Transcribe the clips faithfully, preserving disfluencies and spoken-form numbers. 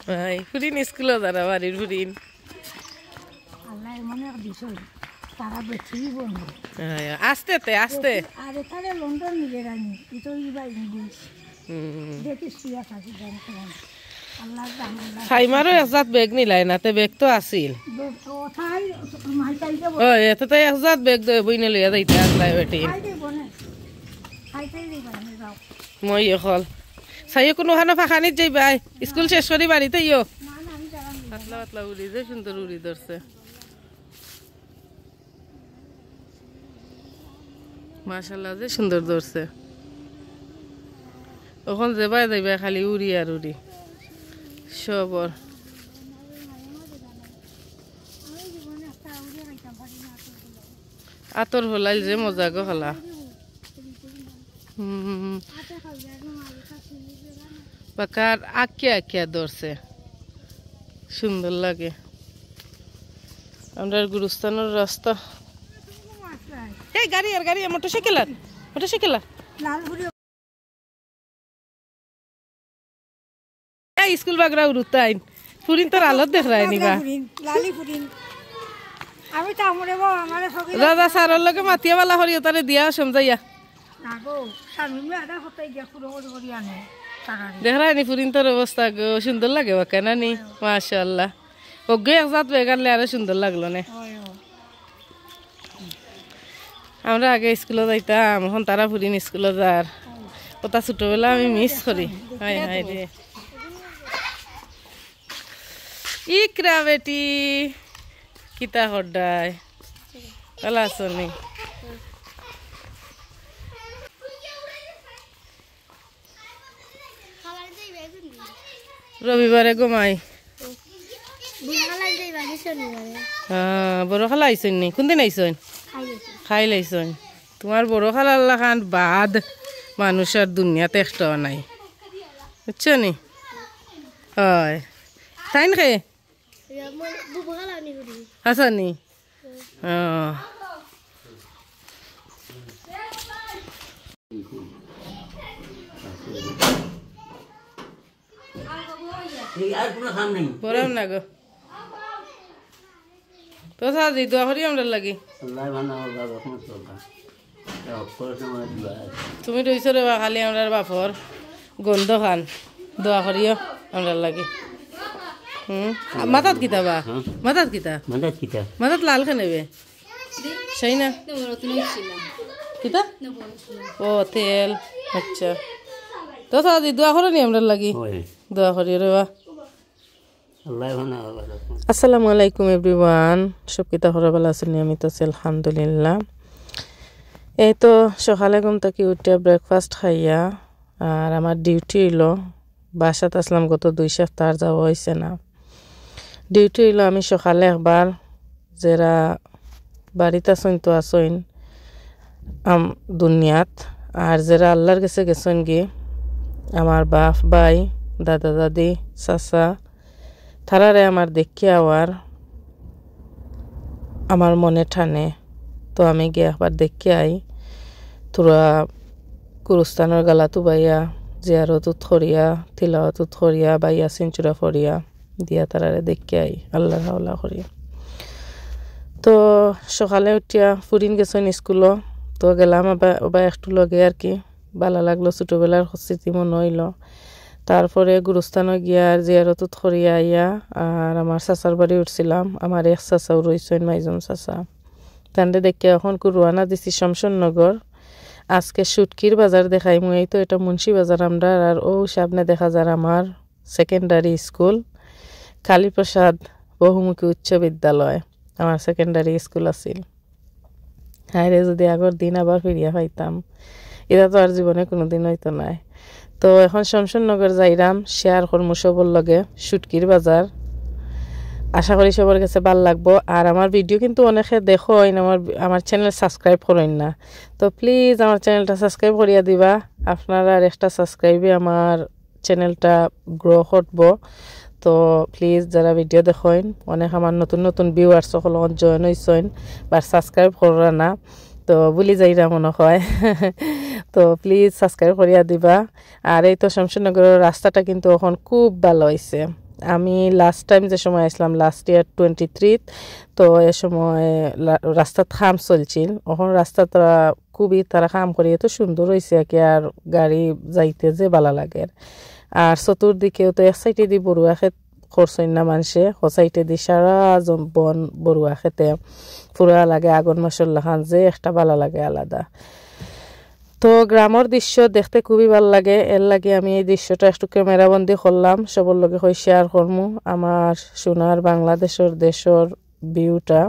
ভাই, ফুরিন স্কুলো যারা, বাড়ির ফুরিন। আল্লাহ এমন এক দিছইন, তারা বেশি বন্ধ। হ্যাঁ, আস্তে তে, আস্তে। আর এখানে লন্ডন নিজের আনি, ইতো ইবা ইংলিশ। হুম। দেখিস তুই আর কাছে জানতে পারবি। আল্লাহ জানে, আল্লাহ। সাইমারও এক জাত ব্যাগ নিলাই না, তে ব্যাগ তো আছিল। ব্যাগ তো ওঠাই, মাইকাইকে বল। ও, এতে তো এক জাত ব্যাগ দে, বইনে লইয়া যাইতে আসলাই বেটি। খাই দে বনে। খাইতেই দিবা, আমি যাও। মই অকল। চাইও কুনুখানো ফাঁকানিত যাইবায়। স্কুল শেষ করি বাড়িত আইও। না, না, আমি যাওয়ার নেই। পাতলা পাতলা উড়ি, যে সুন্দর উড়ি ধরছে। মাশাআল্লাহ, যে সুন্দর ধরছে। অখন যেবায় যাইবায় খালি উড়ি আর উড়ি। সবর। আতর হলাইল যে মজা গো খালা। হুম। বাকার আকিয়া আকিয়া ধরছে। সুন্দর লাগে। আমরার গুরুস্থানর রাস্তা। এই গাড়ি আর গাড়ি আর, মোটরসাইকেল আর, মোটরসাইকেল আর। এই স্কুল বাগরা উরুতাইন। ফুরিন তোর আলত দেখরায় নি বা। ফুরিন, লালি ফুরিন। আমি তো আমরে বাবা, আমারে ফকির। দাদা স্যারর লগে মাতিয়া বালা করিও, তারে দিয়া সমঝাইয়া। না গো, স্বামী মেয়ে আদা হতে গিয়া ফুরো করি করি আনে, তারারে। দেখরায় নি ফুরিন তোর অবস্থা গো, সুন্দর লাগে বাক্কা না নি? মাশাআল্লাহ। ওগে এক জাত বেগারলে আরো সুন্দর লাগলো নে। হয়, হয়। আমরা আগে স্কুলো যাইতাম, অখন তারা ফুরিন স্কুলো যার। ওটা ছোটবেলা আমি মিস করি। হায় হায় রে। ইকরা বেটি, কিতা কররায়? ভালা আছো নি? রবিবারে ঘুমাই। বড় খালা আইছইন নি? কুনদিন আইছইন? খাইল আইছইন। তুমার বড় খালার লাখান বাদ মানুষ আর দুনিয়াত একটাও নাই, বুঝছো নি? হয়। তাইন কে? আছা নি? ও। এই আর কোনো কাম নেই। বড় না গো। তো সাজি দোয়া করি আমরার লাগি। আল্লাহ বানা আল্লাহ রহমত করবা। তুমি রইছো রে বা খালি আমরার বাফর গন্ধ খান। দোয়া করিও আমরার লাগি। হুম। মাথাত কিতা বা? হ্যাঁ? মাথাত কিতা? মাথাত কিতা? মাথাত লাল কেনে বে? সেই না? কিতা? ও, তেল। আচ্ছা। তো সাজি দোয়া করো নি আমরার লাগি? দোয়া করিও রে বা। আল্লাহ বানা আল্লাহ রহমত। আসসালামু আলাইকুম এভরিওয়ান, সব কিতা খবর? ভালা আছইন নি? আমি তো আছি আলহামদুলিল্লাহ। এই তো সকালে ঘুম থাকি উঠিয়া ব্রেকফাস্ট খাইয়া, আর আমার ডিউটি অইলো, বাসাত আছলাম গত দুই সপ্তাহ, আর যাওয়া অইছে না। ডিউটি অইলো আমি সকালে একবার, যেরা বাড়িত আছইন তো আছইন আম দুনিয়াত, আর যেরা আল্লাহর গেছে গেছইন গি, আমার বাফ ভাই, দাদা দাদি, চাচা, তারারে আমার দেখিয়া আওয়ার আমার মনে টানে। তো আমি গিয়া একবার দেখিয়া আই। থুড়া গুরুস্থানর গালাত উবাইয়া, জিয়ারত উত করিয়া, তিলাওয়াত উত করিয়া, বা ইয়াসিন চূড়া পড়িয়া দিয়া তারারে দেখিয়া আই, আল্লাহর হাওলা করিয়া। তো সকালে উঠিয়া ফুরিন গেছইন স্কুলো, তো গেলাম আবার, আবার একটু লগে আর কি। ভালা লাগলো, ছোটবেলার স্মৃতি মনো অইলো। তারপরে গুরুস্থানো গিয়া আর জিয়ারত উত করিয়া আইয়া আর আমার চাচার বাড়ি উঠছিলাম। আমার এক চাচাও রইছইন, মাইজুম চাচা। তানরে দেখিয়া অখনকু রওয়ানা দিছি শমশেরনগর। আজকে শুটকির বাজার দেখাইমু। এই তো এটা মুন্সি বাজার আমরার, আর অউ সামনে দেখা যার আমার সেকেন্ডারি স্কুল, কালীপ্রসাদ বহুমুখী উচ্চ বিদ্যালয়, আমার সেকেন্ডারি স্কুল আছিল। হায় রে, যদি আগর দিন আবার ফিরিয়া পাইতাম, ইতা তো আর জীবনে কুনুদিন অইতো নায়। তো এখন শমশেরনগর যাইরাম, শেয়ার করমু সবর লগে শুটকির বাজার। আশা করি সবর গেছে ভালা লাগবো। আর আমার ভিডিও কিন্তু অনেকে দেখইন, আমার, আমার চ্যানেল সাবস্ক্রাইব করইন না। তো প্লিজ আমার চ্যানেলটা সাবস্ক্রাইব করিয়া দিবা। আপনারার একটা সাবস্ক্রাইবে আমার চ্যানেলটা গ্রো করবো। তো প্লিজ যারা ভিডিও দেখইন, অনেক আমার নতুন নতুন ভিউয়ার্স অকল জয়েন অইছইন, but সাবস্ক্রাইব কররা না। তো ভুলি যাইরা মনে হয়। তো প্লিজ সাবস্ক্রাইব করিয়া দিবা। আর এই তো শমশেরনগরর রাস্তাটা কিন্তু অখন খুব ভালা অইছে। আমি লাস্ট টাইম যে সময় আইছলাম, লাস্ট ইয়ার টোয়েন্টি থ্রিত, তো এ সময় লা-, রাস্তাত কাম চলছিল। অখন রাস্তাটা খুবই তারা কাম করি এত সুন্দর অইছে আর কি, আর গাড়ি যাইতে যে ভালা লাগের। আর চতুর্দিকেও তো এক সাইডেদি বড়ুয়া খেত করছইন না মানষে, হ সাইডেদি সারা জম-, বন বড়ুয়া খেতে পুরা লাগে আগন মাসর লাখান, যে একটা ভালা লাগে আলাদা। তো গ্রামর দৃশ্য দেখতে খুবই ভালা লাগে, এর লাগি আমি এই দৃশ্যটা একটু ক্যামেরা বন্দি করলাম, সবর লগে কই শেয়ার করমু। আমার সোনার বাংলাদেশর দেশর ভিউটা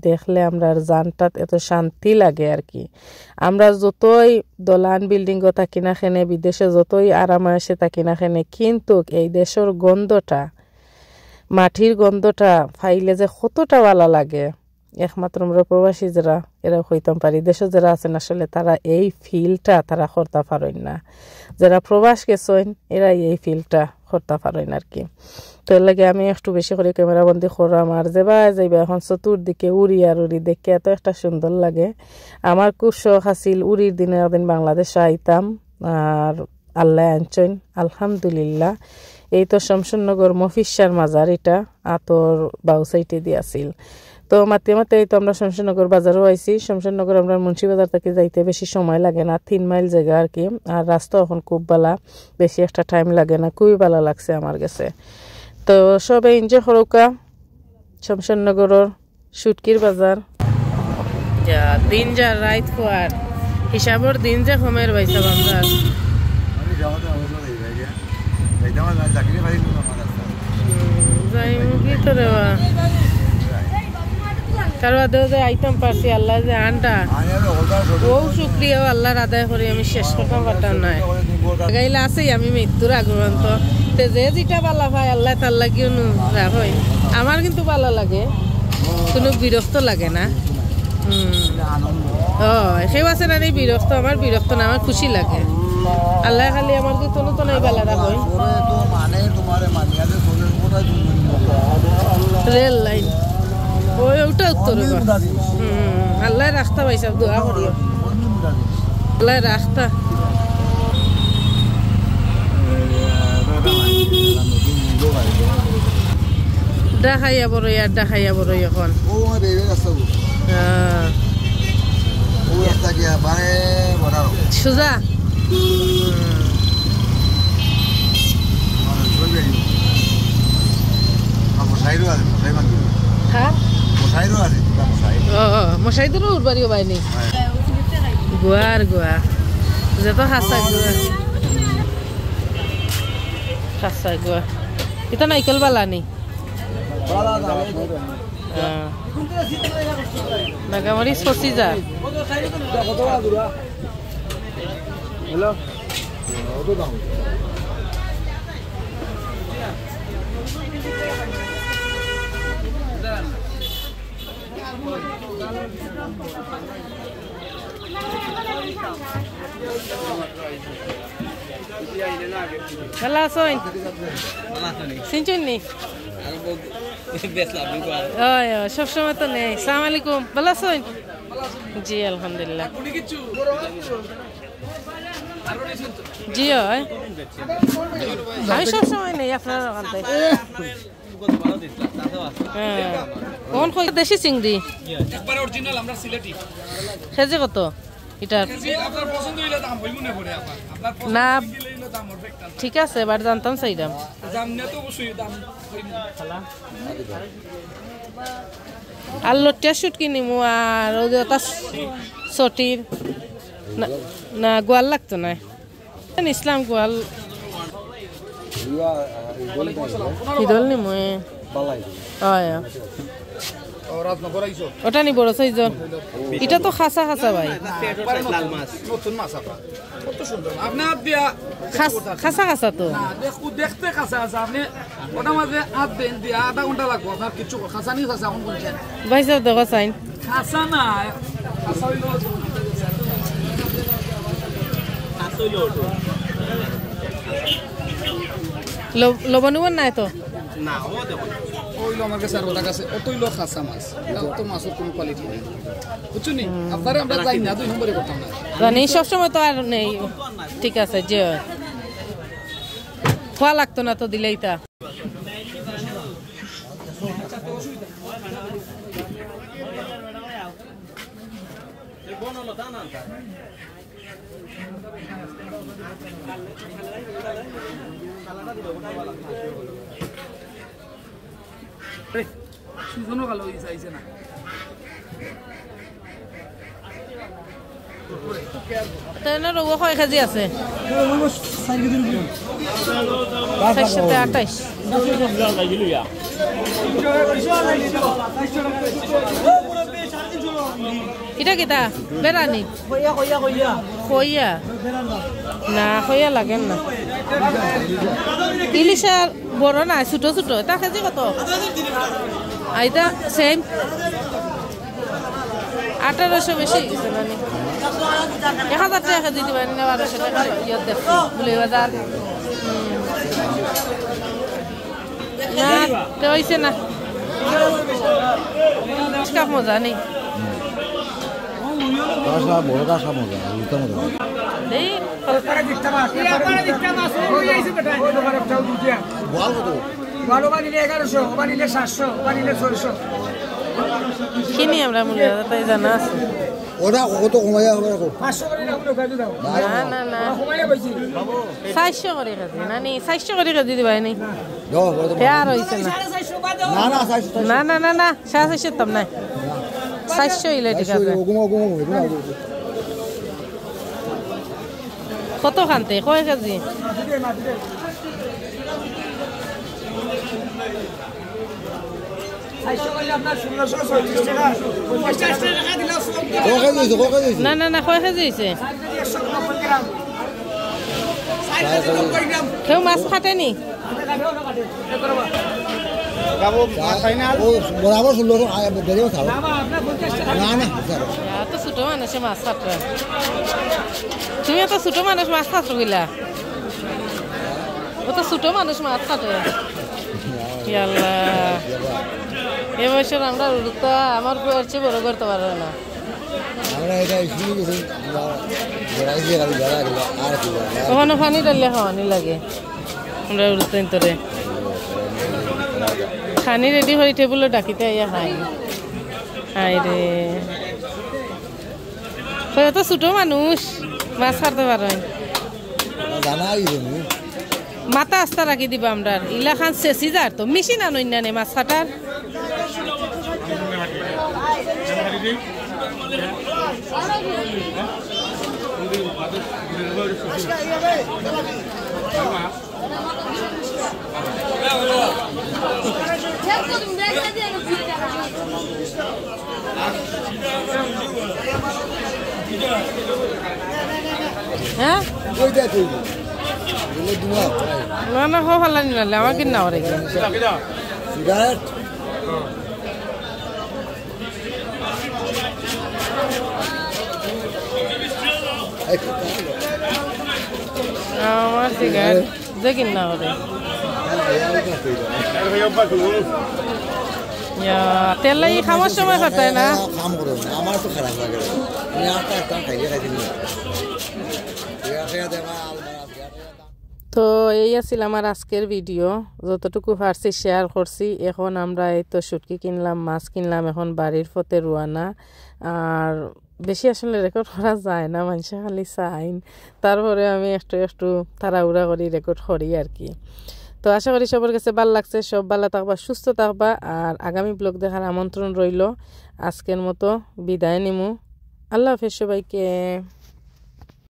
দেখলে আমরার জানটাত এত শান্তি লাগে আর কি। আমরা যতই দলান বিল্ডিংও থাকি না কেনে, বিদেশে যতই আরাম আয়েশে থাকি না কেনে, কিন্তু এই দেশর গন্ধটা, মাটির গন্ধটা পাইলে যে কতটা ভালা লাগে, একমাত্র আমরা প্রবাসী যারা, এরা কইতাম পারি। দেশো যারা আছেন আসলে তারা এই ফিলটা তারা করতা পারইন না। যারা প্রবাস গেছইন এরা এই ফিলটা করতা পারইন আর কি। তো এর লাগি আমি একটু বেশি করি ক্যামেরা বন্দি করলাম। আর যেবায় যাইবা এখন চতুর্দিকে উড়ি আর উড়ি দেখে এত একটা সুন্দর লাগে। আমার খুব শখ আছিল উড়ির দিনে একদিন বাংলাদেশো আইতাম, আর আল্লায় আনছইন, আলহামদুলিল্লাহ। এই তো শমশেরনগর মফিসার মাজার, এটা আতর বাউ সাইডেদি আছিল। তো মাতে মাতে এই তো আমরা শমশেরনগর বাজারও আইছি। শমশেরনগর আমরার মুন্সি বাজার থাকি যাইতে বেশি সময় লাগে না, তিন মাইল জাগা আর কি। আর রাস্তা এখন খুব ভালা, বেশি একটা টাইম লাগে না, খুবই ভালা লাগছে আমার গেছে। তো সবে এনজয় করউক্কা শমশেরনগরর শুটকির বাজার। যা দিন যা রাইত ফুয়ার, হিসাবর দিন যে কমের ভাই সাব আমরার। হুম, যাইমু কি তো রে বা। তার বাদেও যে আইতাম পারছি, আল্লায় যে আনরা। অউ শুক্রিয়াও আল্লার আদায় করি আমি শেষ করতাম পারতাম নায়। লাগাইলে আছেই আমি মৃত্যুর আগ পর্যন্ত। তে যে যেটা ভালা পায় আল্লায় তার লাগিও নু রাখইন। আমার কিন্তু ভালা লাগে, কুনু বিরক্ত লাগে না। হুম। ও, কেউ আছে না রে বিরক্ত? আমার বিরক্ত না, আমার খুশি লাগে। আল্লায় খালি আমার যে তনু তনাই ভালা রাখইন। Rail line. ওই, ওটা উত্তর। হুম, আল্লায় রাখতা ভাই সাব, দোয়া করিও। আল্লায় রাখতা। ডাকাইয়া বড়ই আর ডাকাইয়া বড়ই এখন। ও, আমার বেবির রাস্তা গো। হ্যাঁ। ও রাস্তা গিয়া বারে বড়। সুজা? হুম। আমার ওই বেবি। আমার মশাইরও আছে, মশাই বান্ধি। হ্যাঁ? মশাইরও আছে, মশাই। ও, ও, মশাইদেরও উড়বাড়িও বাইনি। হ্যাঁ। গুয়ার গুয়া। যত খাসা গুয়া। খাসা গুয়া। এটা নাইকেল বালা নি? হ্যাঁ। নাগামরিচ পঁচিশ হাজার। হ্যালো। ভালা আছইন? চিনছইন নি? ওই, ওই, সবসময় তো নেই। সালাম আলাইকুম, ভালা আছইন? জি, আলহামদুলিল্লাহ। জি, ওই। আমি সবসময় নেই আপনার ওখান থেকে। হ্যাঁ। কোন কই দেশি চিংড়ি? একবার অরিজিনাল আমরা সিলেটি। কেজি কত? এটা কেজি আপনার পছন্দ হইলে দাম হইব না করে আপনার। আপনার পছন্দ না। মিলে হইলে দাম হবে একটা। ঠিক আছে, এবার জানতাম চাইলাম। দাম নিয়ে তো অবশ্যই দাম হইব। আর লটিয়া শুটকি নিমু আর ওই যে ওটা সটির না, না, গোয়াল লাগতো না। ইসলাম গোয়াল। ইদল নি মই। বালাই। হয়। ওটা নি বড় সাইজ। এটা তো খাসা খাসা ভাই। লাল মাছ। নতুন মাছ আপনার। কত সুন্দর। আপনি হাত দিয়া খাস-, খাসা খাসা তো। না, দেখো, দেখতে খাসা আছে। আপনি ওটার মাঝে হাত দেন দিয়া আধা ঘন্টা লাগবো। আপনার কিছু খাসা নি খাসা এখন বলছেন। ভাই সাহেব, দেখো সাইন। খাসা না, খাসা হইলো। খাসা হইলো ওটা। লো-, লবণ উবণ নাই তো? না, ও দেখো। অইলো আমার কাছে আর ওটার কাছে অত অইলো খাসা মাছ, এটা অত মাছের কোনো কোয়ালিটি নেই, বুঝছো নি? আপনারা আমরা যাই না, দুই নম্বরে করতাম না। জানি সবসময় তো আর নেই। ঠিক আছে, যে খোয়া লাগতো না তো দিলেই তা। সুজনও ভালো হয়েছে, আইছে না। তো এনে রৌয়া কয় কেজি আছে? চাইরশো আঠাইশ। ইটা কিতা? বেরানি? কইয়া? না, কইয়া লাগের না। ইলিশ আর বড় না, ছোট ছোট। ইটা কেজি কত? আইতা সেম। আঠারোশো বেশি অইগেছে নানি? এক হাজার টেকা কেজি দিবা নি, বারোশো টেকা ইয়ত দেখছি, মৌলভীবাজার। হুম। না, তে অইছে না। কাপ মজা নেই। কাসা, বড় কাসা মজা, উল্টা মজা। এই, বল কত? ভালো বানিলে এগারোশো, বানিলে সাতশো, বানিলে ছয়শো। কিনি আমরা মূল্য, তাই জানা আছে। ওটা কত কমাইয়া হবে এখন? পাঁচশো করে না, ওগুলো কাজে দাও। না, না, না। কমাইয়া বলছি। চাইরশো করে কেজি, নানি, চাইরশো করে কেজি দিবায় নি? দাও, কত? হে আর অইছে না। না, না, চাইরশো, চাইরশো। না, না, না, না, সাড়ে চাইরশো দাম নাই। চাইরশো অইলে ঠিক আছে। ওগুলো, ওগুলো, ওগুলো, ওগুলো। কত খানতে? কয় কেজি? চাইরশো করলে আপনার ষোলোশো ছয়ত্রিশ টাকা, পঞ্চাশ টাকা দিলাম। কয় কেজি অইছে? কয় কেজি অইছে? না, না, না, কয় কেজি অইছে? চার কেজি একশো নব্বই গ্রাম। চার কেজি। কেউ মাছ কাটেনি? বাবু, মাছ খাই না? ও, বরাবর ষোলোশো, আ, বেড়ে উঠাও। না, না, স্যার। এত ছোট মানুষে মাছ কাটে। তুমি এত ছোট মানুষ মাছ কাটো কিলা? অত ছোট মানুষ মাছ কাটে। ইয়া আল্লাহ। এ বছর আমরা উড়তা আমার বয়সে বড় করতে পারবে না। আমরা এটা শুরু করছি, আমরা বেড়াইছি, খালি বেড়া গেল, আর কি বেড়া? ওখানে পানি ঢাললে খাওয়ানি লাগে। আমরা উড়তে তোরে। খানি রেডি করি টেবুলো ডাকিতে আইয়া খাই। হায় রে। কই, অত ছোট মানুষ, মাছ কাটতে পারো? জানা আগে নি। মাথা আস্তা রাখি দিবা আমরার। ইলাখান শেষি যার তো। মেশিন আনো ইন্নানে মাছ কাটার। হ্যাঁ? ওই দেখ, ওই যে। এগুলো ধোঁয়া। না, না, হো, ফালানি নালে, আমার কিনা ওরে। সিগারেট? এই, আমার সিগারেট। যে কিনা ওরে। ইয়া, তেল লাগি খাওয়ার সময় খাতায় না। কাম করো না, আমার তো খারাপ লাগে। আমি আস্তে আস্তে খাইলে খাইতে দিই। তো এই আছিল আমার আজকের ভিডিও, যতটুকু পারছি শেয়ার করছি। এখন আমরা এই তো শুটকি কিনলাম, মাছ কিনলাম, এখন বাড়ির পথে রওয়ানা। আর বেশি আসলে রেকর্ড করা যায় না, মানষে খালি চাইন, তারপরে আমি একটু একটু তাড়াহুড়া করি রেকর্ড করি আর কি। তো আশা করি সবার কাছে ভালা লাগছে, সব ভালা থাকবা, সুস্থ থাকবা, আর আগামী ব্লগ দেখার আমন্ত্রণ রইলো। আজকের মতো বিদায় নিমু, আল্লাহ হাফেজ সবাইকে।